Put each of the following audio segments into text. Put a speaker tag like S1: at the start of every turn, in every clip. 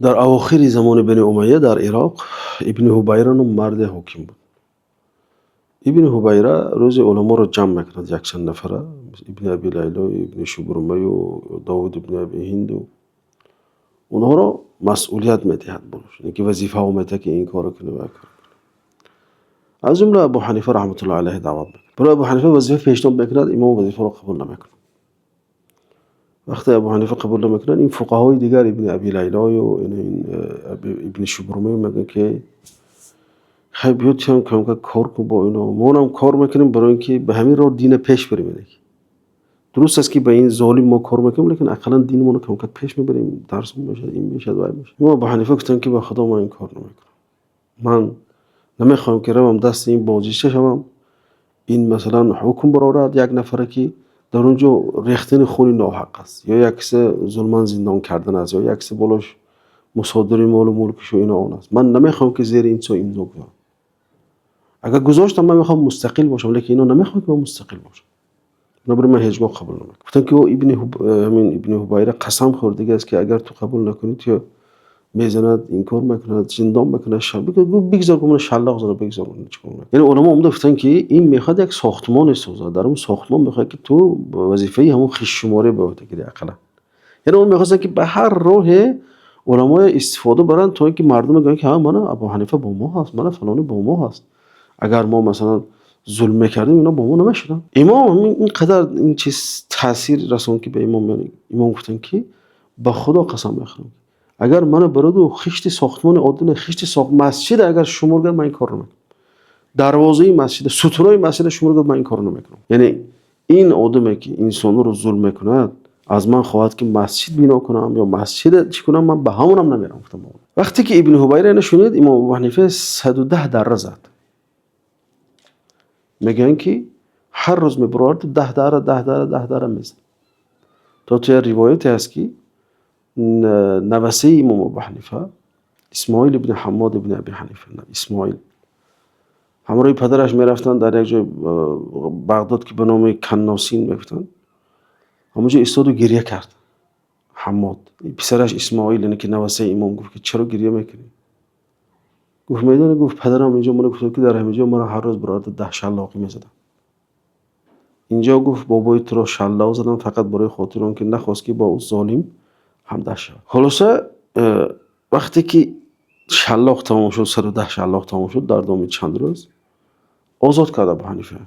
S1: Дар авохири замони Бани Умайя дар Ироқ Ибни Ҳубайра ном марде ҳоким буд. Ибни Ҳубайра рӯзе уламоро ҷамъ мекунад, якчанд нафара, Ибни Аби Лайло, Ибни Шубрумаю, Довуд ибни Аби Ҳинду. Онҳоро масъулият медиҳад, яъне ки вазифаҳо медиҳад, ки ин корро кунед ва ин корро кунед. Аз ҷумла Абу Ҳанифа раҳматуллоҳи алайҳи даъват мекунад. Барои Абу Ҳанифа вазифа пешниҳод мекунад, имом вазифаро қабул намекунад. Вақте Абу Ҳанифа қабул намекунад, ин фуқаҳои дигар Ибни Аби Лайлою Ибни Шубрумаю мегӯянд, ки хай, биё, ту ҳам кам-кам кор кун бо ино, мо ҳам кор мекунем, барои ин ки ба ҳамин роҳ дина пеш барем. Дуруст аст, ки ба ин золим мо кор мекунем, лекин ақаллан динамонро кам-кам пеш мебарем, дарс мешавад, ин мешавад, вай мешавад. Имом Абу Ҳанифа гуфтанд, ки ба Худо, ман ин кор намекунам. Ман намехоҳам, ки равам дасти ин бозича шавам, ин масалан ҳукм барорад як нафаре, ки дар он ҷо рехтани хуни ноҳақ аст, ё як кисе зулман зиндон кардан аст, ё як кисе болош мусодираи молу мулкишу ино он аст. Ман намехоҳам, ки зери ин чизо имзо гузорам. Агар гузоштам, ман мехоҳам мустақил бошам, лекин ино намехоҳанд, ки ман мустақил бошам. Бинобар ин ман ҳеҷ гоҳ қабул намекунам. Гуфтанд, ки о ибни ҳамин Ибни Ҳубайра қасам хӯрдагӣ аст, ки агар ту қабул накунӣ, ту мезанад, инкор мекунад, зиндон мекунад, бигзор, гумона шаллоқ зада, бигзор. Яъне уламо омада гуфтанд, ки ин мехоҳад як сохтмоне созад, дар он сохтмон мехоҳад, ки ту вазифаи ҳамон хишшуморӣ ба уҳда гирӣ ақаллан. Яъне он мехостанд, ки ба ҳар роҳе уламое истифода баранд, то ин ки мардум мегӯянд, ки ҳа, мана Абу Ҳанифа бо мо ҳаст, мана фалонӣ бо мо ҳаст. Агар мо масалан зулм мекардем, ино бо мо намешуданд. Имом ин қадар ин чиз таъсир расонд, ки ба имом, имом гуфтанд, ки ба Худо қасам мехӯрам, агар мана бароду хишти сохтмони оддӣ, хишти масҷид агар шумор гар, ман ин корро намекунам. Дарвозаи масҷида, сутунҳои масҷида шумор гар, ман ин корро намекунам. Яъне ин одаме, ки инсонро зулм мекунад, аз ман хоҳад, ки масҷид бино кунам ё масҷида чӣ кунам, ман ба ҳамонам намерам, гуфтам. Вақте ки Ибни Ҳубайра ина шунид, имом Абу Ҳанифа 110 дарра зад. Мегӯянд, ки ҳар рӯз мебаровард, 10 дарра, 10 дарра, 10 дарра мезад, то як ривояте ҳаст, ки навасаи имом Абу Ҳанифа, Исмоил ибни Ҳаммод ибни Аби Ҳанифа, Исмоил ҳамроҳи падараш мерафтанд дар як ҷой Бағдод, ки ба номи Канносин мегуфтанд. Ҳамонҷо истоду гиря кард Ҳаммод. Писараш Исмоил, яъне ки навасаи имом, гуфт, ки чаро гиря мекунӣ? Гуфт: медонӣ, гуфт, падарам инҷо мана гуфт, ки дар ҳаминҷо маро ҳар рӯз бародар 10 шаллоқӣ мезаданд. Инҷо, гуфт, бобои туро шаллоқ задам, фақат барои хотири он ки нахост, ки бо ӯ золим ҳамдаст шавад. Хулоса, вақте ки шаллоқ тамом шуд, 110 шаллоқ тамом шуд, дар давоми чанд рӯз озод кард Абу Ҳанифа.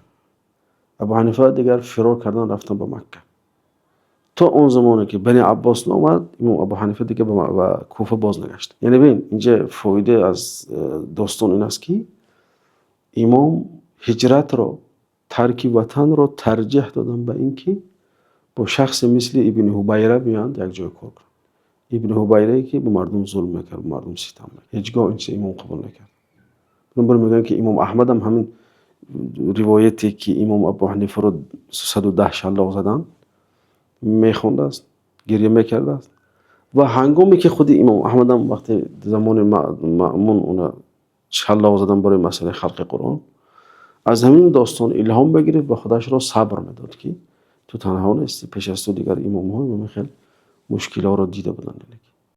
S1: Абу Ҳанифа дигар фирор кардан рафтан ба Макка. То он замоне ки Бани Аббос наомад, имом Абу Ҳанифа дигар ба Куфа боз нагашт. Яъне бин, инҷа фоида аз достон ин аст, ки имом ҳиҷратро, тарки ватанро тарҷеҳ доданд ба ин ки бо шахсе мисли Ибни Ҳубайра биёянд, якҷоя кор кунанд. Ибни Ҳубайрае, ки ба мардум зулм мекард, ба мардум ситам мекард. Ҳеҷ гоҳ ин чиз имом қабул накард. Бинобар мегӯянд, ки имом Аҳмадам ҳамин ривояте, ки имом Абу Ҳанифаро 110 шаллоқ заданд, мехондааст, гиря мекардааст. Ва ҳангоме ки худи имом Аҳмадам вақте замони Маъмун уна шаллоқ задан барои масъалаи халқи Қуръон, аз ҳамин достон илҳом бигирифт ва худашро сабр медод, ки ту танҳо нестӣ, пеш аз ту дигар имомҳо ҳамин хел мушкилҳоро дида буданд.